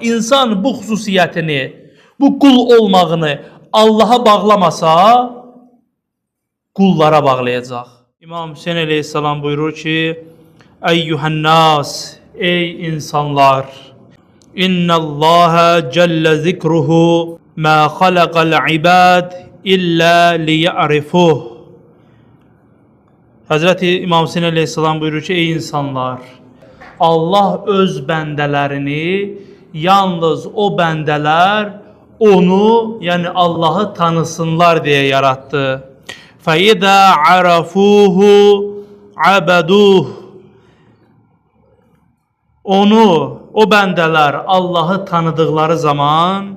İnsan bu xüsusiyyətini, bu qul olmağını Allaha bağlamasa, qullara bağlayacaq. İmam Hüseyn əleyhissalam buyurur ki, Əyyuhən-nas, ey insanlar, İnnəlləhə cəllə zikruhu mə xaləqəl ibad illə liyərifuh. Həzrəti İmam Hüseyn əleyhissalam buyurur ki, ey insanlar, Allah öz bəndələrini yalnız o bəndələr onu, yəni Allahı tanısınlar deyə yaratdı. Fəidə arafuhu abəduh. Onu, o bəndələr Allahı tanıdıqları zaman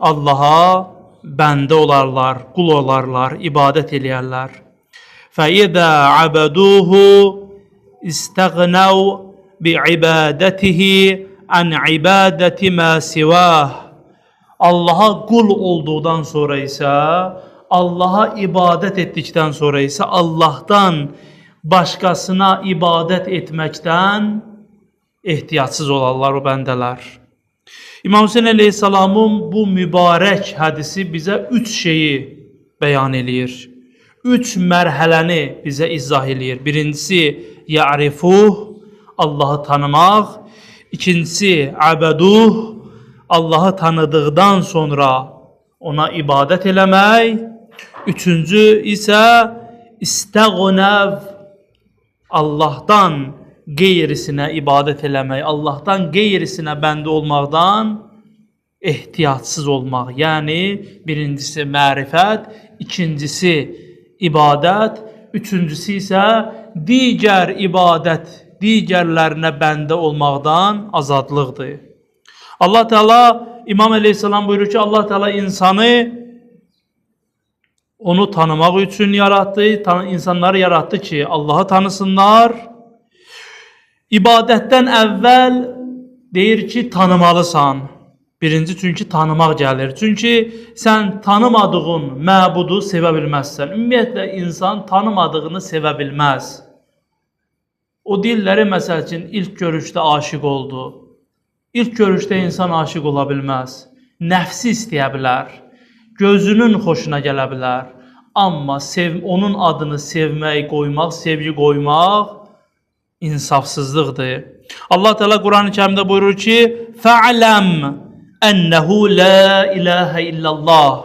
Allaha bəndə olarlar, qul olarlar, ibadət eləyərlər. Fəidə abəduhu istəğnəv biibadətihi ən ibadəti mə sivah. Allaha qul olduqdan sonra isə, Allaha ibadət etdikdən sonra isə Allahdan başqasına ibadət etməkdən ehtiyatsız olarlar o bəndələr. İmam Hüseyn əleyhissalamın bu mübarək hədisi bizə üç şeyi bəyan eləyir. Üç mərhələni bizə izah eləyir. Birincisi, ya'rifuh, Allahı tanımaq. İkincisi, abəduh, Allahı tanıdıqdan sonra ona ibadət eləmək. Üçüncü isə istəğnəv, Allahdan qeyrisinə ibadət eləmək, Allahdan qeyrisinə bəndə olmaqdan ehtiyatsız olmaq. Yəni, birincisi mərifət, ikincisi ibadət, üçüncüsü isə digər ibadət, digərlərinə bəndə olmaqdan azadlıqdır. Allah Teala, İmam Əleyhisselam buyurur ki, Allah Teala insanı onu tanımaq üçün yaratdı, insanları yaratdı ki, Allahı tanısınlar. İbadətdən əvvəl deyir ki, tanımalısan. Birinci, çünki tanımaq gəlir. Çünki sən tanımadığın məbudu sevə bilməzsən. Ümumiyyətlə, insan tanımadığını sevə bilməz. O deyirləri, məsəl üçün, ilk görüşdə aşiq oldu. İlk görüşdə insan aşiq ola bilməz. Nəfsi istəyə bilər, gözünün xoşuna gələ bilər. Amma onun adını sevmək, qoymaq, sevgi qoymaq insafsızlıqdır. Allah Teala Quran-ı Kərimdə buyurur ki, Fə'ləm ənəhu la ilahə illallah.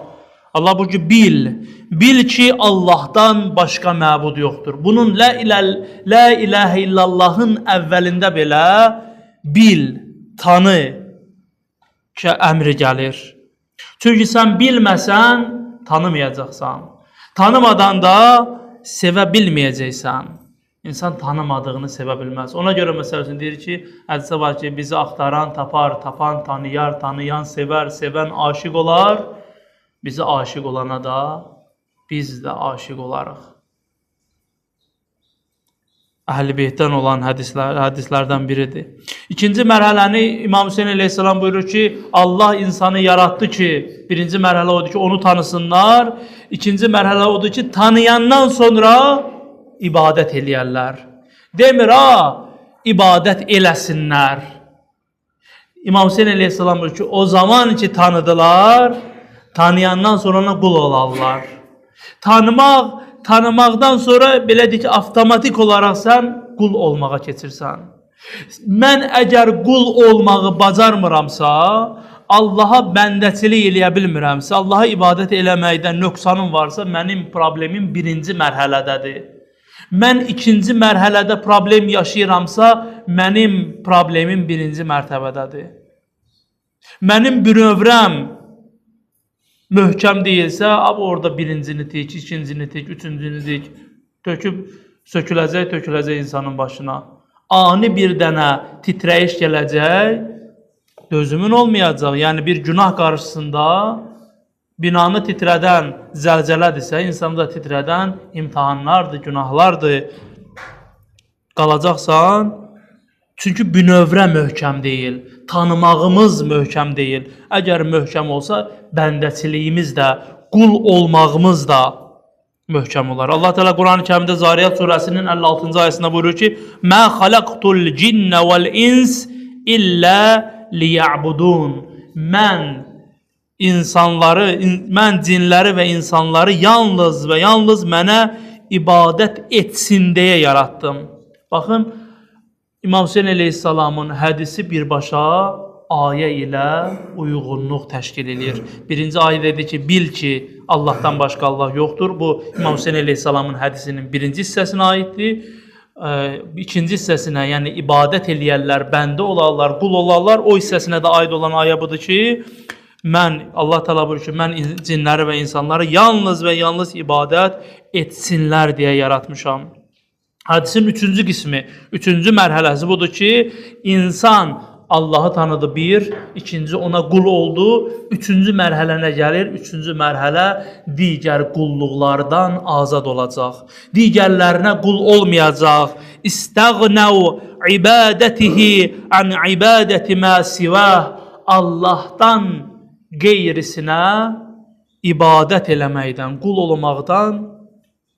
Allah buyurur ki, bil. Bil ki, Allahdan başqa məbud yoxdur. Bunun la ilahə illallahın əvvəlində belə bil, tanı ki, əmri gəlir. Çünki sən bilməsən, tanımayacaqsan. Tanımadan da sevə bilməyəcəksən. İnsan tanımadığını sevə bilməz. Ona görə məsəl üçün deyir ki, hədisə var ki, bizi axtaran tapar, tapan tanıyar, tanıyan sevər, sevən aşiq olar. Bizi aşiq olana da biz də aşiq olarıq. Əhl-i Beytdən olan hədislərdən biridir. İkinci mərhələni İmam Hüseyn əleyhissalam buyurur ki, Allah insanı yaratdı ki, birinci mərhələ odur ki, onu tanısınlar. İkinci mərhələ odur ki, tanıyandan sonra ibadət eləyərlər. Demir, ha, ibadət eləsinlər. İmam Hüseyn əleyhissalam buyurur ki, o zaman ki tanıdılar, tanıyandan sonra ona qul olarlar. Tanımaqdan sonra belə deyək ki, avtomatik olaraq sən qul olmağa keçirsən. Mən əgər qul olmağı bacarmıramsa, Allaha bəndəçilik eləyə bilmirəmsə, Allaha ibadət eləməkdən nöqsanım varsa, mənim problemim birinci mərhələdədir. Mən ikinci mərhələdə problem yaşayıramsa, mənim problemim birinci mərtəbədədir. Mənim bünövrəm möhkəm deyilsə, abi orada birincini tik, ikincini tik, üçüncünü tik, töküb söküləcək, töküləcək insanın başına. Ani bir dənə titrəyiş gələcək, dözümün olmayacaq. Yəni bir günah qarşısında binanı titrədən zəlzələdirsə, insanı da titrədən imtahanlardır, günahlardır. Qalacaqsan, çünki bünövrə möhkəm deyil, tanımağımız möhkəm deyil. Əgər möhkəm olsa, bəndəçiliyimiz də, qul olmağımız da möhkəm olar. Allah Teala Quran-ı Kərimdə Zariyat surəsinin 56-cı ayəsində buyurur ki, Mə xalaqtul cinnə vəl ins illə liya'budun. Mən insanları, mən cinləri və insanları yalnız və yalnız mənə ibadət etsin deyə yaratdım. Baxın, İmam Hüseyn əleyhissalamın hədisi birbaşa ayə ilə uyğunluq təşkil edir. Birinci ayə dedi ki, bil ki, Allahdan başqa Allah yoxdur. Bu, İmam Hüseyn əleyhissalamın hədisinin birinci hissəsinə aiddir. İkinci hissəsinə, yəni ibadət eləyərlər, bəndə olarlar, qul olarlar. O hissəsinə də aid olan ayə budur ki, mən, Allah Teala buyurur ki, mən cinləri və insanları yalnız və yalnız ibadət etsinlər deyə yaratmışam. Hədisin üçüncü qismi, üçüncü mərhələsi budur ki, insan Allahı tanıdı bir, ikinci ona qul oldu, üçüncü mərhələ nə gəlir? Üçüncü mərhələ digər qulluqlardan azad olacaq. Digərlərinə qul olmayacaq. İstəğnəv ibadətihi an ibadəti mə sivəh. Allahdan qeyrisinə ibadət eləməkdən, qul olmaqdan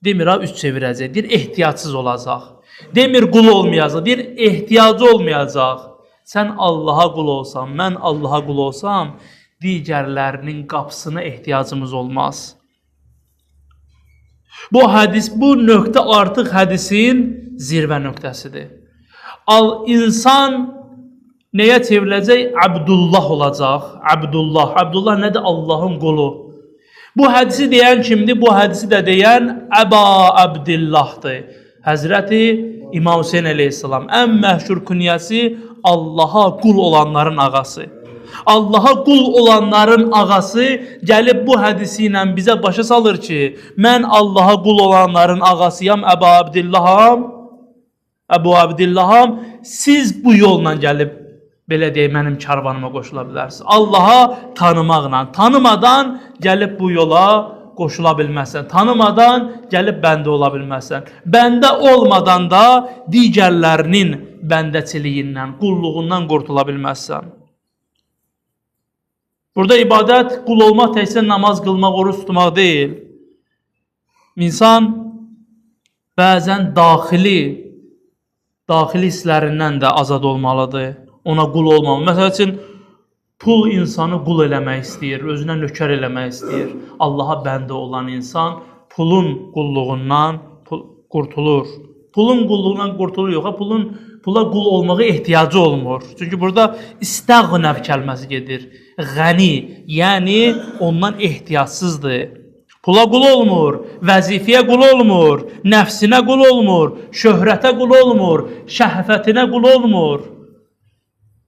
demir ha, üz çevirəcək, deyir ehtiyacsız olacaq. Demir qul olmayacaq, deyir ehtiyacı olmayacaq. Sən Allaha qul olsan, mən Allaha qul olsam, digərlərinin qapısına ehtiyacımız olmaz. Bu hədis, bu nöqtə artıq hədisin zirvə nöqtəsidir. İnsan nəyə çevriləcək? Abdullah olacaq. Abdullah. Abdullah nədir? Allahın qulu. Bu hədisi deyən kimdir? Bu hədisi də deyən Əba Əbdillahdır. Həzrəti İmam Hüseyn əleyhissalam. Ən məşhur künyəsi Allaha qul olanların ağası. Allaha qul olanların ağası gəlib bu hədisi ilə bizə başa salır ki, mən Allaha qul olanların ağasıyam, Əba Əbdillaham, Əbu Əbdillaham, siz bu yolla gəlib belə deyək, mənim karvanıma qoşula bilərsiniz. Allaha tanımaqla, tanımadan gəlib bu yola qoşula bilməzsən. Tanımadan gəlib bəndə ola bilməzsən. Bəndə olmadan da digərlərinin bəndəçiliyindən, qulluğundan qurtula bilməzsən. Burada ibadət, qul olmaq təkcə namaz qılmaq, oruc tutmaq deyil. İnsan bəzən daxili hisslərindən də azad olmalıdır. Ona qul olmamalı. Məsəl üçün, pul insanı qul eləmək istəyir, özünə nökər eləmək istəyir. Allaha bəndə olan insan pulun qulluğundan qurtulur. Pulun qulluğundan qurtulur, yox, pula qul olmağa ehtiyacı olmur. Çünki burada istəğnəv kəlməsi gedir. Qəni, yəni ondan ehtiyacsızdır. Pula qul olmur, vəzifəyə qul olmur, nəfsinə qul olmur, şöhrətə qul olmur, şəhvətinə qul olmur.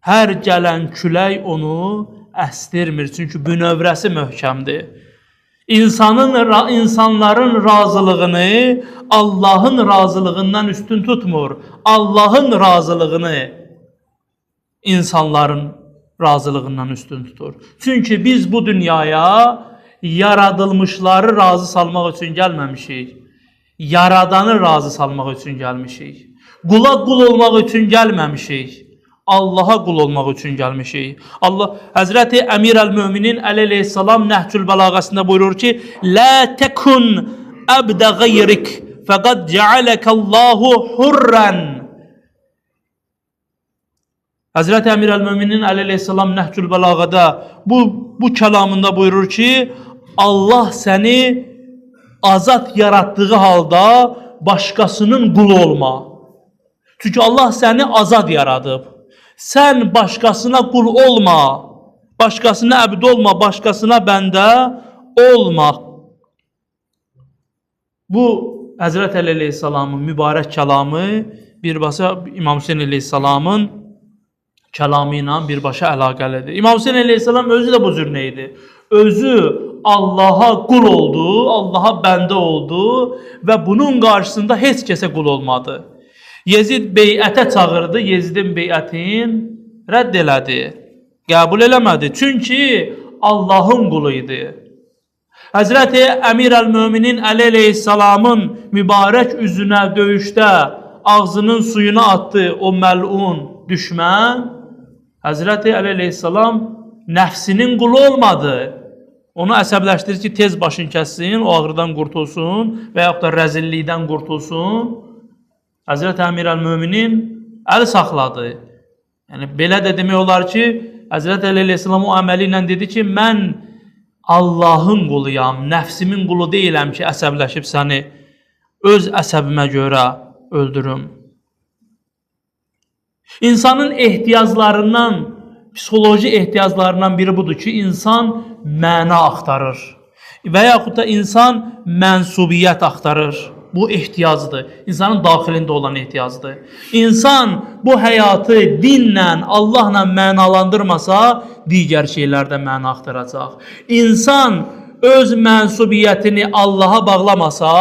Hər gələn külək onu əstirmir, çünki bünövrəsi möhkəmdir. İnsanların razılığını Allahın razılığından üstün tutmur. Allahın razılığını insanların razılığından üstün tutur. Çünki biz bu dünyaya yaradılmışları razı salmaq üçün gəlməmişik. Yaradanı razı salmaq üçün gəlmişik. Qula qul olmaq üçün gəlməmişik. Allaha qul olmaq üçün gəlmişik. Allah Həzrəti Əmir əl-Möminin Əli əleyhissalam Nəhcül Bəlağəsində buyurur ki: "Lə təkun əbdə qeyrik, fəqad cealəkəllahu hurran." Həzrəti Əmir əl-Möminin Əli əleyhissalam Nəhcül Bəlağədə bu kəlamında buyurur ki, Allah səni azad yaratdığı halda başqasının qulu olma. Çünki Allah səni azad yaradıb. Sən başqasına qul olma, başqasına əbd olma, başqasına bəndə olma. Bu, Həzrət Əli əleyhissalamın mübarək kəlamı birbaşa İmam Hüseyn əleyhissalamın kəlamı ilə birbaşa əlaqəlidir. İmam Hüseyn əleyhissalam özü də bu cür nə idi? Özü Allaha qul oldu, Allaha bəndə oldu və bunun qarşısında heç kəsə qul olmadı. Yezid beyətə çağırdı, Yezidin beyətin rədd elədi, qəbul eləmədi. Çünki Allahın qulu idi. Həzrəti Əmir əl-Möminin Əli əleyhissalamın mübarək üzünə döyüşdə ağzının suyuna atdı o məlun düşmən. Həzrəti Əli əleyhissalam nəfsinin qulu olmadı. Onu əsəbləşdirir ki, tez başını kəssin, o ağrıdan qurtulsun və yaxud da rəzillikdən qurtulsun. Həzrət Əmir əl-Möminin əl saxladı. Yəni, belə də demək olar ki, Həzrət Əli əleyhissalam o əməli ilə dedi ki, mən Allahın quluyam, nəfsimin qulu deyiləm ki, əsəbləşib səni öz əsəbimə görə öldürüm. İnsanın ehtiyaclarından, psixoloji ehtiyaclarından biri budur ki, insan məna axtarır və yaxud da insan mənsubiyyət axtarır. Bu ehtiyacdır. İnsanın daxilində olan ehtiyacdır. İnsan bu həyatı dinlə, Allahla mənalandırmasa, digər şeylərdə məna axtaracaq. İnsan öz mənsubiyyətini Allaha bağlamasa,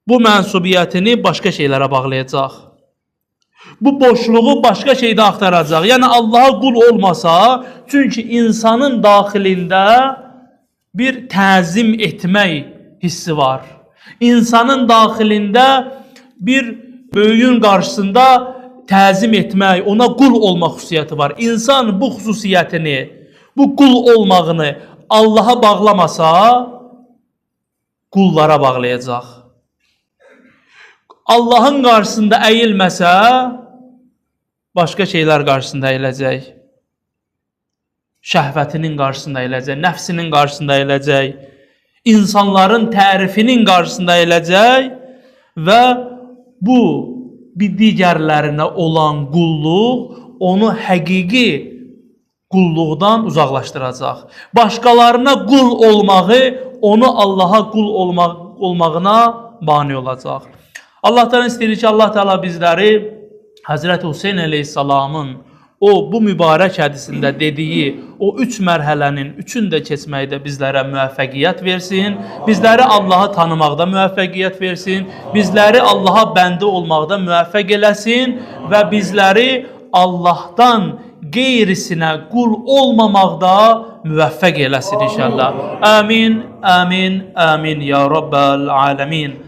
bu mənsubiyyətini başqa şeylərə bağlayacaq. Bu boşluğu başqa şeydə axtaracaq. Yəni Allaha qul olmasa, çünki insanın daxilində bir təzim etmək hissi var. İnsanın daxilində bir böyüyün qarşısında təzim etmək, ona qul olmaq xüsusiyyəti var. İnsan bu xüsusiyyətini, bu qul olmağını Allaha bağlamasa, qullara bağlayacaq. Allahın qarşısında əyilməsə, başqa şeylər qarşısında əyiləcək. Şəhvətinin qarşısında əyiləcək, nəfsinin qarşısında əyiləcək, insanların tərifinin qarşısında əyiləcək və bu bir digərlərinə olan qulluq onu həqiqi qulluqdan uzaqlaşdıracaq. Başqalarına qul olmağı onu Allaha qul olmağına mane olacaq. Allahdan istəyirik ki, Allah Teala bizləri Həzrəti Hüseyn əleyhissalamın o bu mübarək hədisində dediyi o üç mərhələnin üçünü də keçməkdə bizlərə müvəffəqiyyət versin, bizləri Allahı tanımaqda müvəffəqiyyət versin, bizləri Allaha bəndə olmaqda müvəffəq eləsin və bizləri Allahdan qeyrisinə qul olmamaqda müvəffəq eləsin inşallah. Amin, amin, amin ya Rabbəl aləmin.